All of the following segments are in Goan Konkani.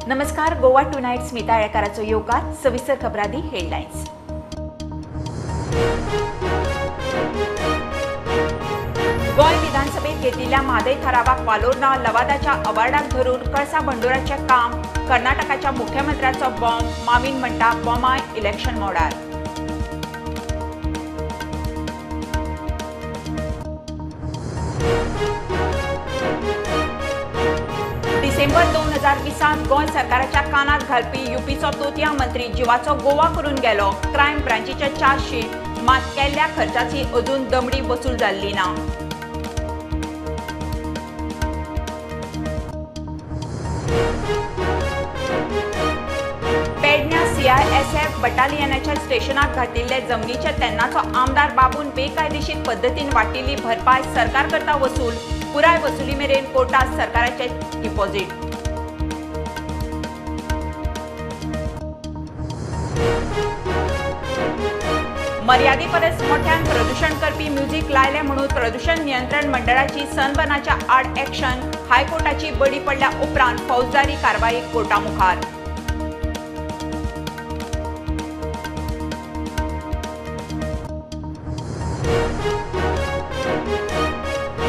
नमस्कार, गोवा टू नाईट स्मिता आळेकाराचो येवकार. सविस्तर खबरादी हेडलायन्स. गोंय विधानसभेत घेतिल्ल्या म्हादय थारावाक वालोर ना. लवादाच्या अवार्डाक धरून कळसा भंडुराचें काम. कर्नाटकाच्या मुख्यमंत्र्याचो बॉम्ब. मावीन म्हणटा बॉमाय इलेक्शन मोडार. डिसेंबर 2020 गोंय सरकाराच्या कानात घालपी युपीचो तोतया मंत्री जिवाचो गोवा करून गेलो. क्रायम ब्रांचीच्या चार्जशीट मात केल्ल्या खर्चाची अजून दमडी वसूल जाल्ली ना. पेडण्या सीआयएसएफ बटालियनाच्या स्टेशनाक घातिल्ले जमनीचे तेन्नाचो आमदार बाबून बेकायदेशीर पद्दतीन वाटिल्ली भरपाय सरकार करता वसूल. पुराय वसुली मेरेन कोर्टात सरकाराचे डिपॉझिट. मर्यादे परस मोठ्यान प्रदूषण करपी म्युझिक लायले म्हणून प्रदूषण नियंत्रण मंडळाची सनबर्नाच्या आड ॲक्शन. हायकोर्टाची बडी पडल्या उपरांत फौजदारी कारवाई कोर्टामुखार.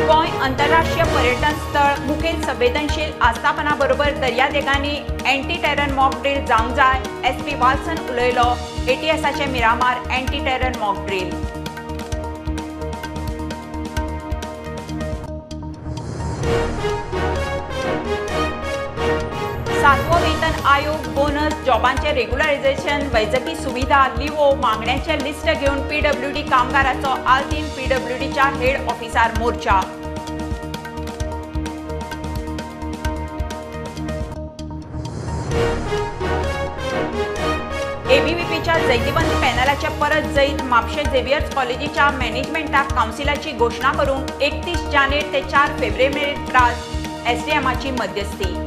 गोंय आंतरराष्ट्रीय पर्यटन स्थळ मुखेल संवेदनशील आस्थापना बरोबर दर्यादेगांनी एंटी टेरर मॉक ड्रील जावंक जाय. एसपी वाल्सन उलयलो. एटीएसाचे Miramar anti terror mock drill. सातवो वेतन आयोग, बोनस, जॉबांचे रेग्युलरायझेशन, वैजकी सुविधा, लिवो मागण्यांचे लिस्ट घेवन पीडब्ल्यूडी कामगाराचो आल्तीन पीडब्ल्यूडीच्या हेड ऑफिसार मोर्चा. एबीव्हीपीच्या जैतिवंत पॅनलाचे परत जैत. म्हापशें झेवियर्स कॉलेजीच्या मॅनेजमेंटाक कावन्सिलाची घोशणा करूंक 31 जानेर ते 4 फेब्रुवारी मेरेन त्रास. एसडीएमाची मध्यस्थी.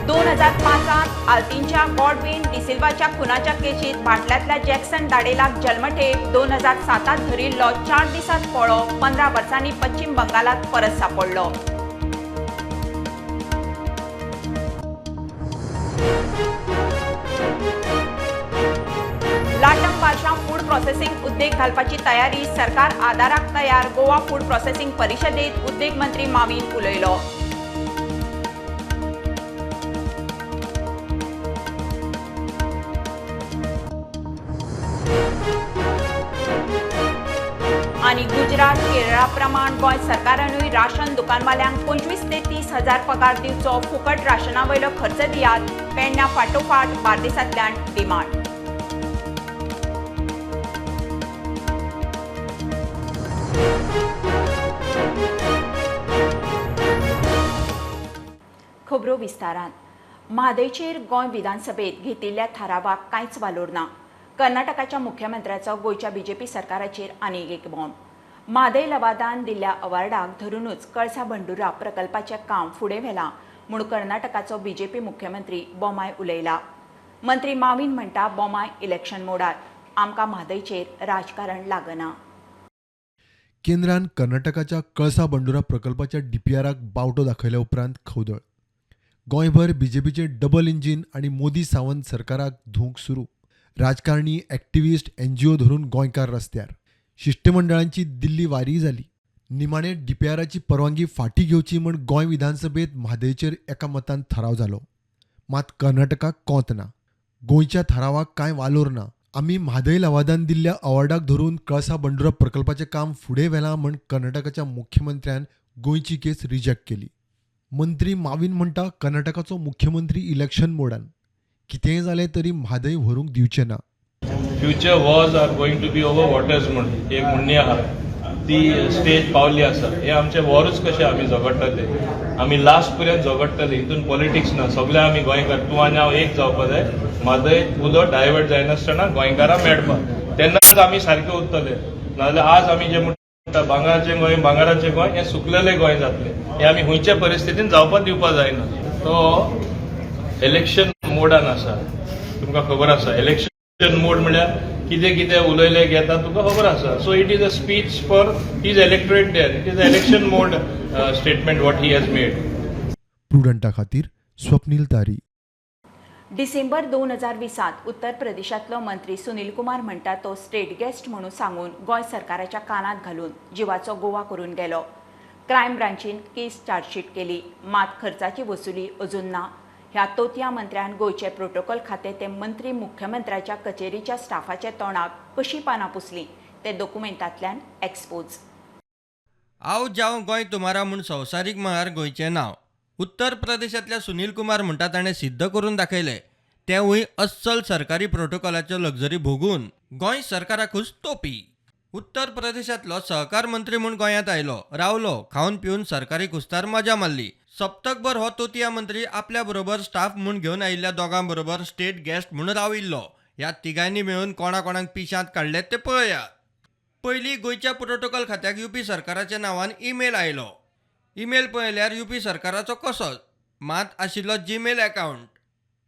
2005 आल्तीनच्या गॉडविन डिसिल्वाच्या खुनाच्या केशीत बाटल्यांतल्या जॅक्सन दाडेलाक जल्मठेप. 2007 धरिल्लो 4 दिसांत पळो. 15 वर्सांनी पश्चिम बंगालात परत सापडलो. लाटम बार्शा फूड प्रोसेसिंग उद्देग घालपाची तयारी. सरकार आदाराक तयार. गोवा फूड प्रोसेसिंग परिशदेत उद्देग मंत्री मावीन उलयलो. आनी गुजरात केरळा प्रमाण गोंय सरकारानूय राशन दुकानवाल्यांक 25 ते 30 हजार पगार दिवचो. फुकट राशना वयलो खर्च दियात. पेडण्या फाटोफाट बार्देसांतल्यान डिमांड. खबरो विस्तारान. म्हादयचेर गोंय विधानसभेत घेतिल्ल्या थारावाक कांयच वालोर ना. कर्नाटकाच्या मुख्यमंत्र्याचो गोंयच्या बीजेपी सरकाराचेर आनीक एक बॉम्ब. म्हादय लवादान दिल्ल्या अवार्डाक धरूनच कळसा भंडुरा प्रकल्पाचें काम फुडें व्हेलां म्हूण कर्नाटकाचो बीजेपी मुख्यमंत्री बोमाय उलयला. मंत्री मावीन म्हणटा बोमाय इलेक्शन मोडार, आमकां म्हादयचेर राजकारण लागना. केंद्रान कर्नाटकाच्या कळसा बंडुरा प्रकल्पाच्या डीपीआराक बावटो दाखयल्या उपरांत खवदळ. गोंयभर बीजेपीचें डबल इंजीन आनी मोदी सावंत सरकाराक धुवंक सुरू. राजकारणी, ॲक्टिव्हिस्ट, एनजीओ धरून गोंयकार रस्त्यार. शिष्टमंडळांची दिल्ली वारी जाली. निमाणे डीपीआराची परवानगी फाटी घेवची म्हण गोंय विधानसभेत म्हादयचेर एका मतान थाराव जालो. मात कर्नाटकाक कोंत ना. गोंयच्या थारावाक कांय वालोर ना. आमी म्हादय लवादान दिल्ल्या अवॉर्डाक धरून कळसा बंडुरा प्रकल्पाचें काम फुडें व्हेलां म्हण कर्नाटकाच्या मुख्यमंत्र्यान गोंयची केस रिजेक्ट केली. मंत्री मावीन म्हणटा कर्नाटकाचो मुख्यमंत्री इलेक्शन मोडान. कितेंय जालें तरी म्हादय व्हरूंक दिवचें ना. Future wars are going to be over waters म्हूण एक म्हणणी आहा, ती स्टेज पावली आसा. हे आमचे वॉरूच कशे आमी झगडटाले, आमी लास्ट पर्यंत झगडटाले. हितून पॉलिटिक्स ना, सगळे आमी गोंयकार, तूं आनी हांव एक जावपा जाय. म्हादय उदक डायवर्ट जायनासतना गोंयकारां मेळपा, तेन्नाच आमी सारके उरतले. नाजाल्यार आज आमी जे म्हणटा भांगराचें गोंय, भांगराचें गोंय, हें सुकलेलें गोंय जातलें. हें आमी खंयच्या परिस्थितीन जावपा दिवपा जायना. तो इलेक्शन मोडान आसा, तुमकां खबर आसा. इलेक्शन मोड म्हळ्यार की कितें कितें उलयले घेता तुका खबर आसा. So it is a speech for his electorate there. It is a election mode statement what he has made. प्रुडंटा खातीर स्वप्नील तारी. डिसेंबर 2020 उत्तर प्रदेशांतलो मंत्री सुनील कुमार म्हणटा तो स्टेट गेस्ट म्हणून सांगून गोंय सरकाराच्या कानात घालून जिवाचो गोवा करून गेलो. क्रायम ब्रांचीन केस चार्जशीट केली, मात खर्चाची वसुली अजून ना. ह्या तोतया मंत्र्यान गोंयचे प्रोटोकॉल खातें ते मंत्री मुख्यमंत्र्याच्या कचेरीच्या स्टाफाच्या तोंडाक कशी पानां पुसलीं ते दोकुमेंतांतल्यान एक्सपोज. आओ जाओ गोंय तुम्हारा म्हूण संवसारीक मळार गोंयचें नांव उत्तर प्रदेशांतल्या सुनील कुमार म्हणटा ताणें सिद्ध करून दाखयलें. तेवूय अस्सल सरकारी प्रोटोकॉलाच्यो लक्झरी भोगून गोंय सरकाराकूच तोपी. उत्तर प्रदेशांतलो सहकार मंत्री म्हूण गोंयांत आयलो, रावलो, खावन पिवन सरकारी कुस्तार मजा मारली. सप्तकभर हो तोतया मंत्री आपल्या बरोबर स्टाफ म्हूण घेवन आयिल्ल्या दोगां बरोबर स्टेट गेस्ट म्हूण राविल्लो. ह्या तिगांनी मेळून कोणा कोणाक पिशांत काडले ते पळयात. पयलीं गोंयच्या प्रोटोकॉल खात्याक युपी सरकाराच्या नांवान ईमेल आयलो. ईमेल पळयल्यार युपी सरकाराचो कसोच, मात आशिल्लो जीमेल अकावंट.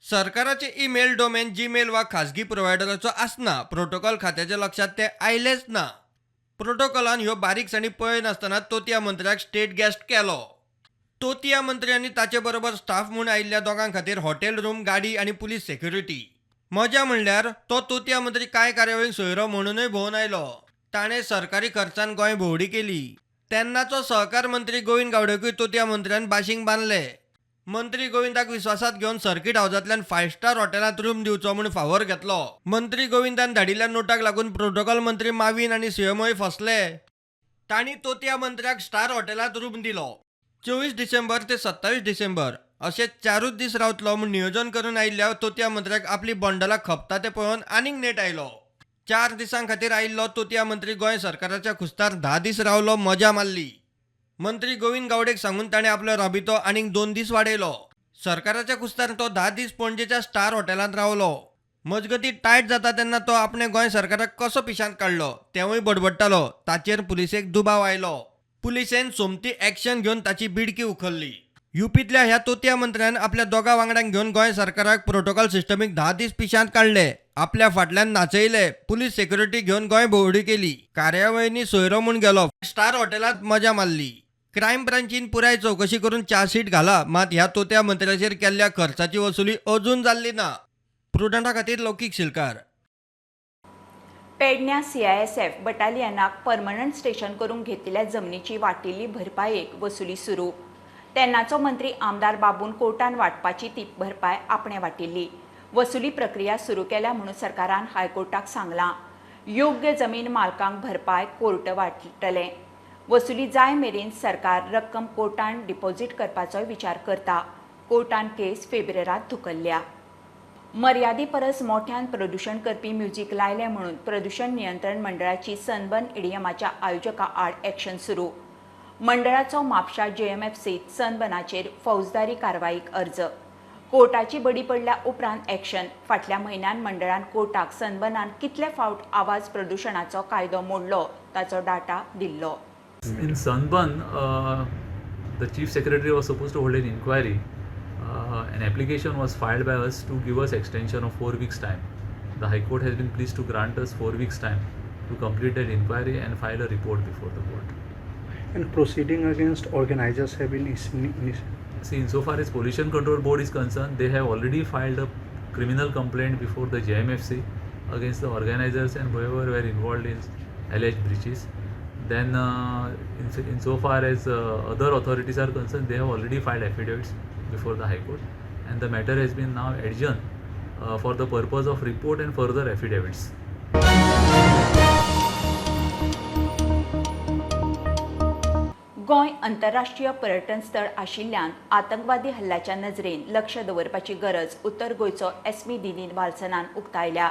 सरकाराचे ईमेल डोमेन जीमेल वा खाजगी प्रोवायडराचो आसना. प्रोटोकॉल खात्याच्या लक्षांत तें आयलेंच ना. प्रोटोकॉलान ह्यो बारीकसाणी पळयनासतना तोतया मंत्र्याक स्टेट गेस्ट केलो. तोतया मंत्री आनी ताचे बरोबर स्टाफ म्हूण आयिल्ल्या दोगां खातीर हॉटेल रूम, गाडी आनी पुलीस सेक्युरिटी. मजा म्हणल्यार तो तोतया मंत्री कांय कार्यावळींक सोयरो म्हणूनय भोंवन आयलो. ताणें सरकारी खर्चान गोंय भोंवडी केली. तेन्नाचो सहकार मंत्री गोविंद गावडेकूय तोतया मंत्र्यान बाशींग बांदले. मंत्री गोविंदाक विस्वासात घेवन सर्किट हावजांतल्यान 5 स्टार हॉटेलांत रूम दिवचो म्हूण फावोर घेतलो. मंत्री गोविंदान धाडिल्ल्या नोटाक लागून प्रोटोकॉल मंत्री मावीन आनी सीएमओय फसले. तांणी तोतया मंत्र्याक स्टार हॉटेलांत रूम दिलो. 24 डिसेंबर ते 27 डिसेंबर अशे 4 दीस रावतलो म्हूण नियोजन करून आयिल्ल्या तोतया मंत्र्याक आपली बंडलां खपता तें पळोवन आनीक नेट आयलो. 4 दिसां खातीर आयिल्लो तोतया मंत्री गोंय सरकाराच्या खुस्तार 10 दीस रावलो, मजा मारली. मंत्री गोविंद गावडेक सांगून ताणें आपलो राबितो आनीक 2 दीस वाडयलो. सरकाराच्या कुस्तार तो 10 दीस पणजेच्या स्टार हॉटेलांत रावलो. मजगती टायट जाता तेन्ना तो आपणें गोंय सरकाराक कसो पिशांत काडलो तेंवूय बडबडटालो. ताचेर पुलिसेक दुबाव आयलो. पुलिसेन सोमती एक्शन घेवन ताची बिडकी उखल्ली. युपींतल्या ह्या तोतया मंत्र्यान आपल्या दोगां वांगड्यांक घेवन गोंय सरकाराक प्रोटोकॉल सिस्टमीक 10 दीस पिशांत काडले. आपल्या फाटल्यान नाचयले, पुलीस सेक्युरिटी घेवन गोंय भोंवडी केली. कार्यावळींनी सोयरो म्हूण गेलो, स्टार हॉटेलांत मजा मारली. क्रायम ब्रांचीन पुराय चवकशी करून चार्जशीट घाला, मात ह्या तोतया मंत्र्याचेर केल्ल्या खर्चाची वसुली अजून जाल्ली ना. प्रुडंटा खातीर लौकीक शिलकार. पेडण्या CISF बटालियनाक परमनंट स्टेशन करूंक घेतिल्ल्या जमनीची वाटिल्ली भरपायेक वसुली सुरू. तेन्नाचो मंत्री आमदार बाबून कोर्टान वाटपाची ती भरपाय आपणें वाटिल्ली. वसुली प्रक्रिया सुरू केल्या म्हणून सरकारान हायकोर्टाक सांगलां. योग्य जमीन मालकांक भरपाय कोर्ट वाट्टलें. वसुली जाय मेरेन सरकार रक्कम कोर्टान डिपॉझिट करपाचोय विचार करता. कोर्टान केस फेब्रेरांत धुकल्ल्या. मर्यादे परस मोठ्यान प्रदूषण करपी म्युझिक लायलें म्हणून प्रदूषण नियंत्रण मंडळाची सनबर्न इडियमाच्या आयोजका आड एक्शन सुरू. मंडळाचो म्हापशा JMFCत सनबर्नाचेर फौजदारी कारवाईक अर्ज. कोर्टाची बडी पडल्या उपरांत एक्शन. फाटल्या म्हयन्यान मंडळान कोर्टाक सनबर्नान कितले फावट आवाज प्रदूषणाचो कायदो मोडलो ताचो डाटा दिल्लो. In Sunburn, the Chief Secretary was supposed to hold an inquiry. An application was filed by us to give us extension of 4 weeks' time. The High Court has been pleased to grant us 4 weeks' time to complete that inquiry and file a report before the court. And proceeding against organizers have been initiated? See, insofar as Pollution Control Board is concerned, they have already filed a criminal complaint before the JMFC against the organizers and whoever were involved in alleged breaches. Then insofar as other authorities are concerned, they have already filed affidavits before the High Court, and the matter has been now adjourned for the purpose of report and further affidavits. Goa आंतरराष्ट्रीय पर्यटन स्थळ आशिल्ल्यान आतंकवादी हल्ल्याच्या नजरेन लक्ष दवरपाची गरज उत्तर गोंयचो एसपी दिनीन वाल्सनान उक्तायल्या.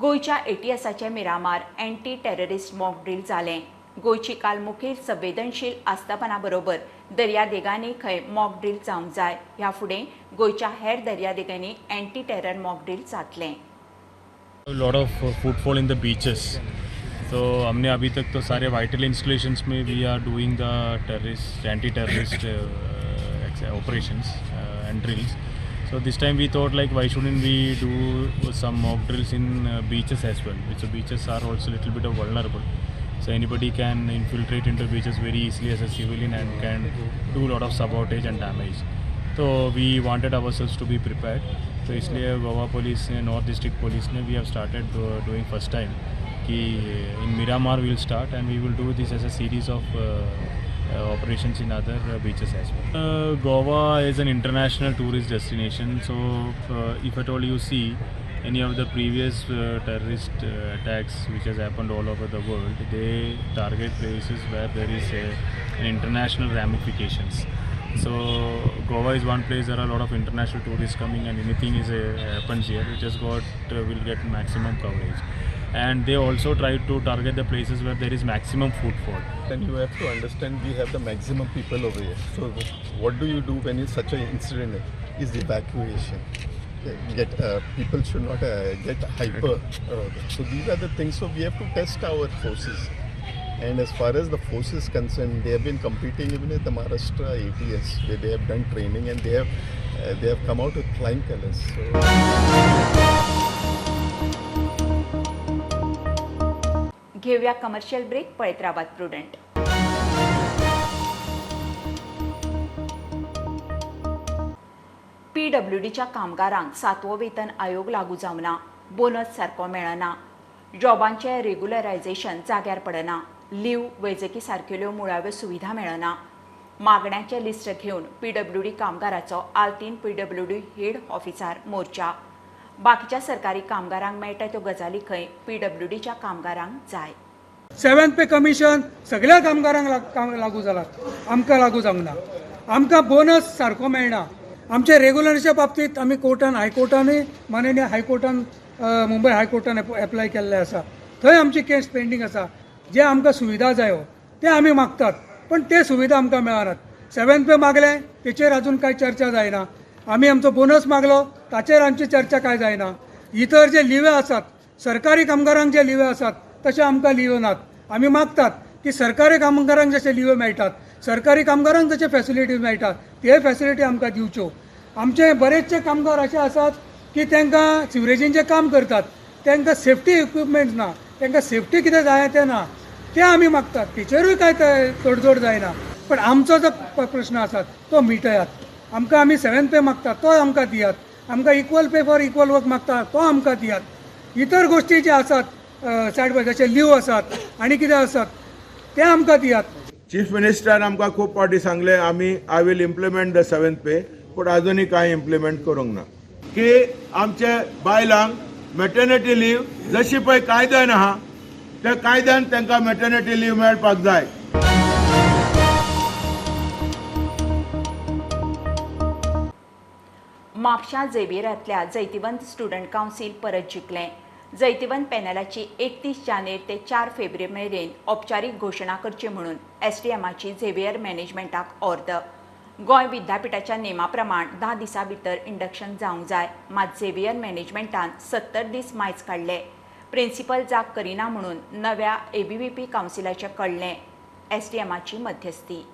गोंयच्या एटीएसाचे Miramar anti terrorist mock drill जालें. गोंयची काल मुखेल संवेदनशील आस्थापना बरोबर दर्यादेगांनी खंय मॉक ड्रील जावंक जाय. ह्या फुडें गोंयच्या हेर दर्यादेगांनी एंटी टेरर मॉक ड्रील जातलें. Lot of footfall in the beaches, तो हमने अभी तक तो सारे वाइटल इंस्टॉलेशंस में we are doing the terrorist anti terrorist operations and drills. So this time we thought, like, why shouldn't we do some mock drills in beaches as well? So beaches are also a little bit of vulnerable. So anybody can infiltrate into beaches very easily as a civilian and can do a lot of sabotage and damage. So we wanted ourselves to be prepared. So इसलिए गोवा पुलिस ने, नॉर्थ डिस्ट्रिक्ट पुलिस ने, we have started doing first time कि in Miramar we will start and we will do this as a series of operations in other beaches as well. Goa is an international tourist destination, so if at all you see any of the previous terrorist attacks which has happened all over the world, they target places where there is an international ramifications. So Goa is one place, there are a lot of international tourists coming, and anything is happens here, it just got will get maximum coverage. And they also try to target the places where there is maximum footfall. And you have to understand, we have the maximum people over here. So what do you do when is such an incident is evacuation. Get people should not get hyper. So these are the things. So we have to test our forces. And as far as the forces concerned, they have been competing even at the Maharashtra ATS, where they have done training and they have come out with flying colors. So घेऊया कमर्शियल ब्रेक. पळयत रावात प्रुडंट. पीडब्ल्यूडीच्या कामगारांक सातवो वेतन आयोग लागू जावना, बोनस सारको मेळना, जॉबांचें रेग्युलरायझेशन जाग्यार पडना, लीव वैजकी सारकेल्यो मुळाव्यो सुविधा मेळना. मागण्यांचें लिस्ट घेवन पीडब्ल्यूडी कामगाराचो आल्तीन पीडब्ल्यूडी हेड ऑफिसार मोर्चा. बाकीच्या सरकारी कामगारांक मेळटा त्यो गजाली खंय पीडब्ल्यूडीच्या कामगारांक जाय. सेवन पे कमिशन सगळ्या कामगारांक लागू जाला, आमकां लागू जावंक ना. आमकां बोनस सारको मेळना. आमच्या रेगुलरच्या बाबतींत आमी कोर्टान, हायकोर्टानूय, माननीय हायकोर्टान, मुंबय हायकोर्टान एप्लाय केल्लें आसा. थंय आमची केस पेंडींग आसा. जे आमकां सुविधा जायो ते आमी मागतात, पण ते सुविधा आमकां मेळनात. सेवन पे मागले तेचेर अजून कांय चर्चा जायना. आमी आमचो बोनस मागलो ताचेर आमची चर्चा कांय जायना. इतर जे लिवे आसात, सरकारी कामगारांक जे लिवे आसात तशे आमकां लिव्यो नात. आमी मागतात की सरकारी कामगारांक जशे लिव्यो मेळटात, सरकारी कामगारांक जशे फॅसिलिटीज मेळटात, ते फॅसिलिटी आमकां दिवच्यो. आमचे बरेचसे कामगार अशे आसात की तांकां सिवरेजींचें काम करतात, तांकां सेफ्टी इक्विपमेंट्स ना, तांकां सेफ्टी कितें जाय तें ना, तें आमी मागतात. तेचेरूय कांय तडजोड जायना. पण आमचो जो प्रश्न आसा तो मिटयात. आमकां आमी सेवन पे मागतात तो आमकां दियात. आमकां equal pay for equal work मागता तो आमकां दियात. इतर गोश्टी जे आसात सायड बाय, जशे लीव आसात आनी कितें आसात ते आमकां दियात. चीफ मिनिस्टरान आमकां खूब फावटी सांगलें आमी I will implement the seventh pay, पूण आजुनूय कांय इम्प्लिमेंट करूंक ना. की आमचे बायलांक मॅटर्निटी लीव जशी पळय कायद्यान आहा त्या कायद्यान तांकां मॅटर्निटी लीव मेळपाक जाय. म्हापशा झेवियरांतल्या जैतिवंत स्टुडंट कावन्सील परत जिखलें. जैतिवंत पॅनलाची 31 जानेर ते 4 फेब्रुवारी मेरेन औपचारीक घोशणा करची म्हणून एसडीएमाची झेवियर मॅनेजमेंटाक ऑर्द. गोंय विद्यापीठाच्या नेमा प्रमाण 10 दिसां भितर इंडक्शन जावंक जाय, मात झेवियर मॅनेजमेंटान 70 दीस मायज काडले. प्रिन्सिपल जाग करिना म्हणून नव्या एबीव्हीपी कावन्सिलाचें कळ्ळें एसडीएमाची मध्यस्थी.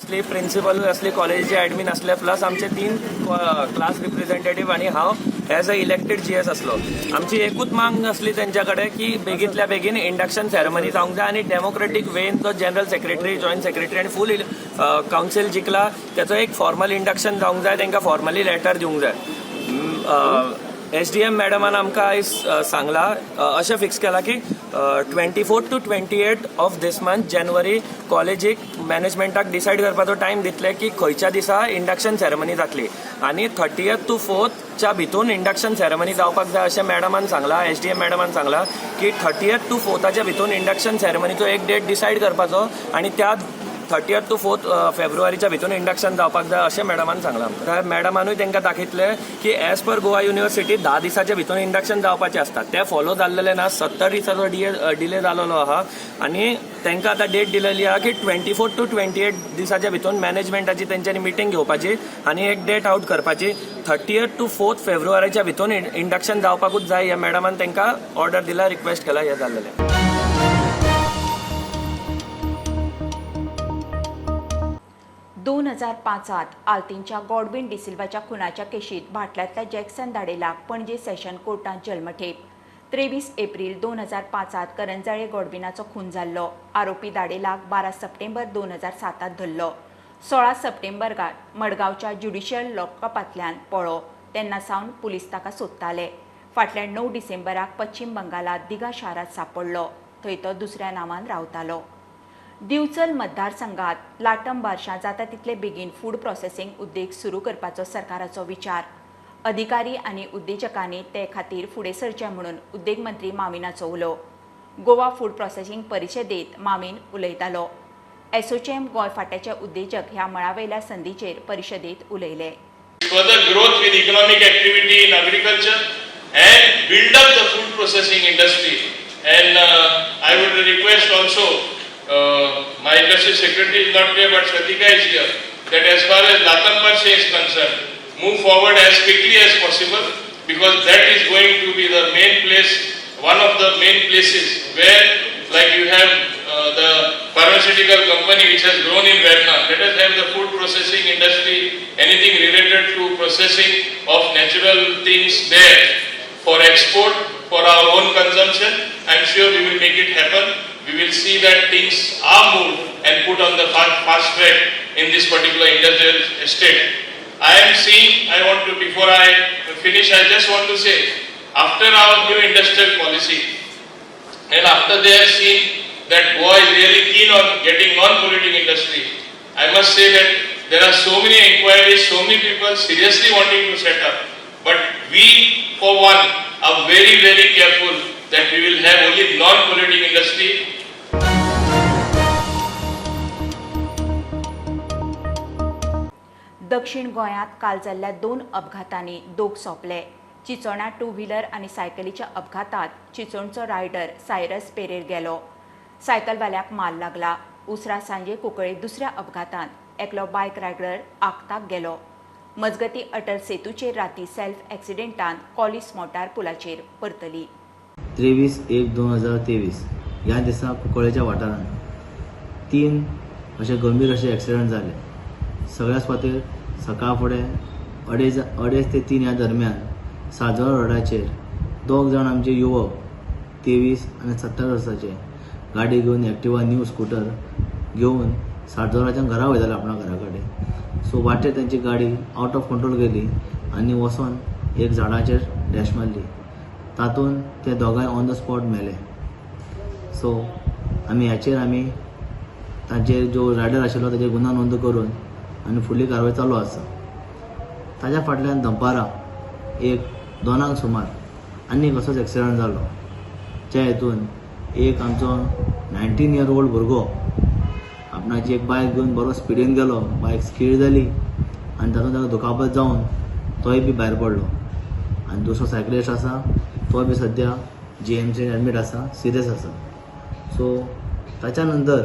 असली प्रिन्सिपल असली कॉलेजीचे एडमीन असले, प्लस आमचे 3 क्लास रिप्रेझेंटेटिव्ह आणि हांव एज अ इलेक्टेड जीएस असलो. आमची एकूच मांग असली तेंच्या कडेन की बेगींतल्या बेगीन इंडक्शन सेरेमनी जावंक जाय आनी डेमोक्रेटीक वेन तो जनरल सेक्रेटरी, जॉयंट सेक्रेटरी आनी फूल कावन्सील जिखला तेचो एक फॉर्मल इंडक्शन जावंक जाय, तांकां फॉर्मली लेटर दिवंक जाय. एसडीएम मॅडमान आमकां आयज सांगलां, अशें फिक्स केलां की 24 to 28 of this month January कॉलेजीक मॅनेजमेंटाक डिसायड करपाचो टायम दितले की खंयच्या दिसा इंडक्शन सेरेमनी जातली आनी 30th to 4thच्या भितून इंडक्शन सेरेमनी जावपाक जाय अशें मॅडमान सांगलां. एसडीएम मॅडमान सांगलां की 30th to 4थाच्या भितून इंडक्शन सेरेमनीचो एक डेट डिसायड करपाचो आनी त्या 30th to 4 फेब्रुवारीच्या भितून इंडक्शन जावपाक जाय अशें मॅडमान सांगलां. मॅडमानूय तांकां दाखयतलें की एज पर गोवा युनिवर्सिटी 10 दिसाच्या भितून इंडक्शन जावपाचें आसता, तें फॉलो जाल्लेलें ना. 70 दिसाचो डिले जालेलो आहा आनी तांकां आतां डेट दिलेली आहा की 24 to 28 दिसाच्या भितून मॅनेजमेंटाची तेंच्यांनी मिटींग घेवपाची आनी एक डेट आउट करपाची. 30th to 4 फेब्रुवारीच्या भितून इंडक्शन जावपाकूच जाय ह्या मॅडमान तांकां ऑर्डर दिला, रिक्वेस्ट केला. हें जाल्लेलें. 2005 आल्तींच्या गॉडविन डिसिल्वाच्या खुनाच्या केशीत भाटल्यांतल्या जॅक्सन दाडेलाक पणजे सेशन कोर्टांत जल्मठेप. 23 एप्रील 2005 करंजाळे गॉडविनाचो खून जाल्लो. आरोपी दाडेलाक 12 सप्टेंबर 2007 धरलो. 16 सप्टेंबराक मडगांवच्या ज्युडिशियल लॉकअपांतल्यान पळ्ळो. तेन्ना सावन पुलीस ताका सोदताले. फाटल्या 9 डिसेंबराक पश्चिम बंगालांत दिघा शारांत सांपडलो. थंय तो दुसऱ्या नांवान रावतालो. दिवचल मतदारसंघात लाटम बारशां जाता तितले बेगीन फूड प्रोसेसिंग उद्देग सुरू करपाचो सरकाराचो विचार. अधिकारी आनी उद्देजकांनी ते खातीर फुडें सरचें म्हणून उद्देग मंत्री माविनाचो उलो. गोवा फूड प्रोसेसिंग परिशदेंत माविन उलयतालो. एसोचेम गोंय फांट्याचे उद्देजक ह्या मळावेल्या संदीचेर परिशदेंत उलयले. Further growth with economic activity in agriculture and build up the food processing industry. And I would request also, my industry secretary is not here but Shratika is here, that as far as Latambarshe is concerned, move forward as quickly as possible, because that is going to be the main place, one of the main places where, like you have the pharmaceutical company which has grown in Verna, let us have the food processing industry, anything related to processing of natural things there for export, for our own consumption. I am sure we will make it happen. We will see that things are moved and put on the fast track in this particular industrial estate. I am seeing, I want to, before I finish, I just want to say, after our new industrial policy and after they have seen that Goa is really keen on getting non-polluting industry, I must say that there are so many inquiries, so many people seriously wanting to set up. But we, for one, are very, very careful that we will have only non-polluting industry. दक्षिण गोंयांत काल जाल्ल्या 2 अपघातांनी 2 सोंपले. चिचोणा टू व्हिलर आनी सायकलीच्या अपघातांत चिचोणचो रायडर सायरस पेरेर गेलो. सायकलवाल्याक माल लागला. उसरा सांजे कुंकळे दुसऱ्या अपघातांत एकलो बायक रायडर आक्ताक गेलो. मजगती अटल सेतूचेर राती सेल्फ एक्सिडेंटान कॉलिस मोटार पुलाचेर परतली. 23/1/2023 ह्या दिसा कुंकळेच्या वाठारांत 3 अशे गंभीर अशे एक्सिडंट जाले. सगळ्या सुवातेर सकाळ फुडें 2:30 ते 3 ह्या दरम्यान साजोरा रोडाचेर 2 जाण आमचे युवक 23 आनी 27 वर्साचे गाडी घेवन एक्टिवा न्यू स्कुटर घेवन साजोराच्यान घरा वयताले आपणा घरा कडेन. सो वाटेर तेंची गाडी आवट ऑफ कंट्रोल गेली आनी वचोन एक झाडाचेर डॅश मारली. तातूंत ते दोगांय ऑन the spot मेले. सो आमी हाचेर आमी ताचेर जो रायडर आशिल्लो ताचेर गुन्यांव नोंद करून आनी फुडली कारवाय चालू आसा. ताच्या फाटल्यान दनपारां एक 2 सुमार आनी एक असोच एक्सिडंट जालो, ज्या हितून एक आमचो 19 इयर ओल्ड भुरगो आपणाची एक बायक घेवन बरो स्पिडीन गेलो, बायक स्कीड जाली आनी तातूंत ताका दुखापत जावन तोय बी भायर पडलो. आनी दुसरो सायकलिस्ट आसा तो बी सद्या GMC admit आसा, सिरियस आसा. सो ताच्या नंतर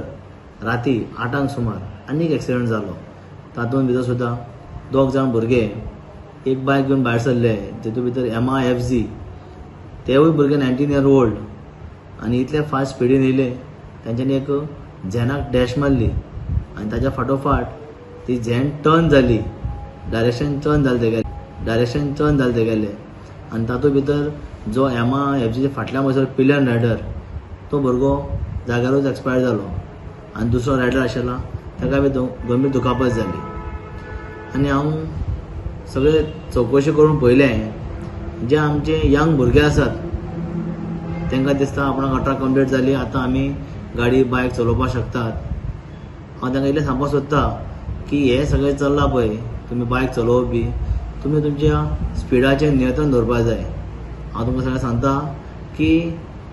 राती 8 सुमार आनी एक एक्सिडंट जालो. तातूंत भितर सुद्दां 2 जाण भुरगे एक बायक घेवन भायर सरले, तितूंत भितर MIFZ तेवूय भुरगे 19 इयर ओल्ड आनी इतले फास्ट स्पिडीन येयले तेंच्यांनी एक झॅनाक डॅश मारली आनी ताच्या फाटोफाट ती झॅन टर्न जाली, डायरेक्शन टर्न जालें तेगेलें, डायरेक्शन टर्न जालें तेगेलें आनी तातूंत भितर जो MIFZच्या फाटल्यान बसलो पिलियन रायडर तो भुरगो जाग्यारूच एक्सपायर जालो आनी दुसरो रायडर आशिल्लो ताका बी गंभीर दुखापत जाली. आनी हांव सगळे चवकशी करून पळयलें, जे आमचे यंग भुरगे आसात तांकां दिसता आपणाक 18 कंप्लीट जाली, आतां आमी गाडी बायक चलोवपाक शकतात. हांव तांकां इतलें सांगपाक सोदता की हें सगळें चल्लां पळय, तुमी बायक चलोवप बी तुमी तुमच्या स्पिडाचेर नियंत्रण दवरपाक जाय. हांव तुमकां सगळ्यांक सांगता की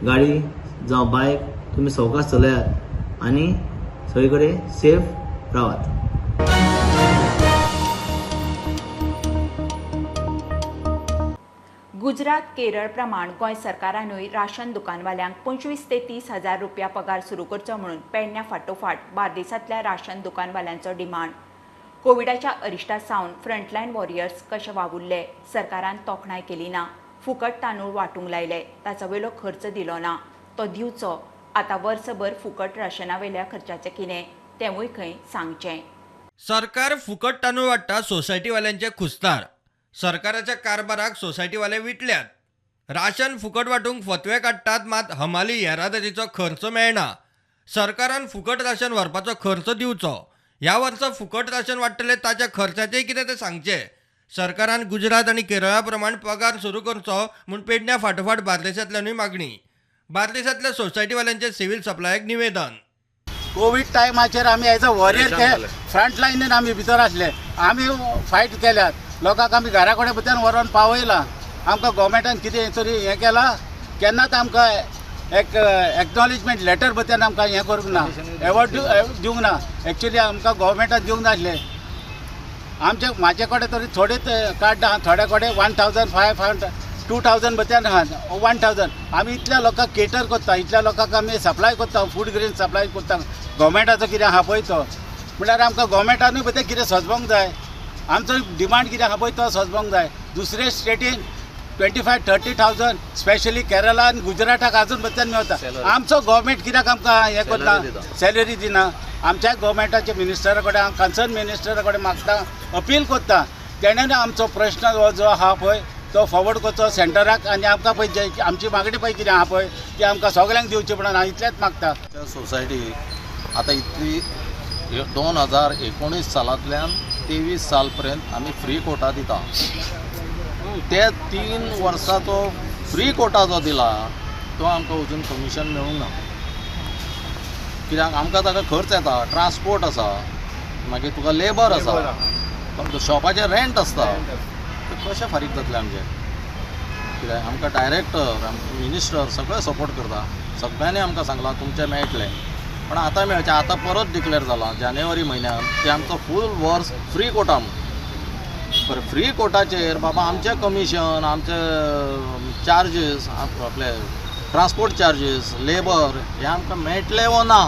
गाडी जावं बायक तुमी सवकास चलयात आनी सगळे कडेन सेफ रावात. गुजरात केरळ प्रमाण गोंय सरकारानूय राशन दुकानवाल्यांक 25 ते 30 हजार रुपया पगार सुरू करचो म्हणून पेडण्या फाटोफाट बार्देसांतल्या राशन दुकानवाल्यांचो डिमांड. कोविडाच्या अरिश्टा सावन फ्रंटलायन वॉरियर्स कशे वावुरले सरकारान तोखणाय केली ना. फुकट तांदूळ वांटूंक लायले, ताचो वयलो खर्च दिलो ना, तो दिवचो. आतां वर्सभर फुकट राशनावेल्या खर्चाचें कितें तेंवूय खंय सांगचें. सरकार फुकट तांदूळ वाडटा सोसायटीवाल्यांचे खुस्तार. सरकाराच्या कारभाराक सोसायटीवाले विटल्यात. राशन फुकट वांटूंक फतवे काडटात, मात हमाली येरादारीचो खर्च मेळना. सरकारान फुकट राशन व्हरपाचो खर्च दिवचो. ह्या वर्सा फुकट राशन वाडटले ताच्या खर्चाचें कितें तें सांगचें. सरकारान गुजरात आनी केरळा प्रमाण पगार सुरू करचो म्हूण पेडण्या फाटोफाट बार्देसांतल्यानूय मागणी. बार्देसांतल्या सोसायटीवाल्यांचे सिव्हिल सप्लायाक निवेदन. कोवीड टायमाचेर आमी एज अ वॉरियर ते फ्रंट लायनीन आमी भितर आसले, आमी फायट केल्यात, लोकांक आमी घरा कडेन भितर व्हरोन पावयलां. आमकां गोवोरमेंटान कितें तरी हें केलां, केन्नाच आमकां एक एक्नॉलेजमेंट लेटर बत्यान आमकां हें करूंक ना, एवॉर्ड दिवंक ना. एक्चुली आमकां गोवोरमेंटान दिवंक नासलें. आमचे म्हाजे कडेन तरी थोडेच कार्ड आहा, थोड्या कडेन 1500 2000 बत्यान आहा, 1000. आमी इतल्या लोकांक केटर करता, इतल्या लोकांक आमी सप्लाय करता, फूड ग्रेन सप्लाय करता. गोवोरमेंटाचो कितें आहा पळय तो, म्हणल्यार आमकां गोवोरमेंटानूय पळय कितें सजोवंक जाय, आमचो डिमांड कितें आहा पळय तो सजोवंक जाय. दुसरे स्टेटीन 25-30,000 स्पेशली केरला आनी गुजराताक आजून बत्यान मेळटा. आमचो गोवोरमेंट कित्याक आमकां हें करता, सॅलरी दिना. आमच्या गोवोरमेंटाच्या मिनिस्टरा कडेन हांव कन्सर्न मिनिस्टरा कडेन मागता, अपील करता, तेणेन आमचो प्रश्न हो जो आहा पळय तो फॉवर्ड करचो सेंटराक आनी आमकां पळय आमची मागणी पळय कितें आहा पळय ती आमकां सगळ्यांक दिवची म्हणून हांव इतलेंच मागता. सोसायटी आतां इतली 2019 सालांतल्यान 23 साल पर्यंत आमी फ्री कोटा दिता. ते 3 वर्सां तो फ्री कोटा जो दिला तो आमकां अजून कमिशन मेळूंक ना. कित्याक आमकां ताका खर्च येता, ट्रान्सपोर्ट आसा, मागीर तुका लेबर आसा, शॉपाचें रेंट आसता, ते कशें फारीक जातलें आमचें? कित्याक आमकां डायरेक्टर मिनिस्टर सगळे सपोर्ट करता, सगळ्यांनी आमकां सांगलां तुमचें मेळटलें, पण आतां मेळचें. आतां परत डिक्लेर जालां जानेवारी म्हयन्यान की आमचो फूल वर्स फ्री कोटा म्हूण. बरें, फ्री कोटाचेर बाबा आमचें कमिशन, आमचे चार्जीस, आपले ट्रान्सपोर्ट चार्जीस, लेबर हे आमकां मेळटलें वो ना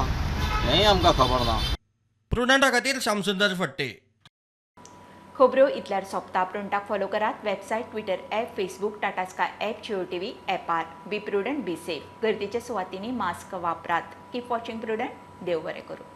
हेंय आमकां खबर ना. प्रुडंटा खातीर श्यामसुंदर फट्टे. खबऱ्यो इतल्यार सोंपता. प्रुडंटाक फॉलो करात website, Twitter app, Facebook, Tata Sky app, Jio TV ऍपार. Be prudent, be safe. गर्दीच्या सुवातींनी मास्क वापरात. Keep watching Prudent. देव बरें करूं.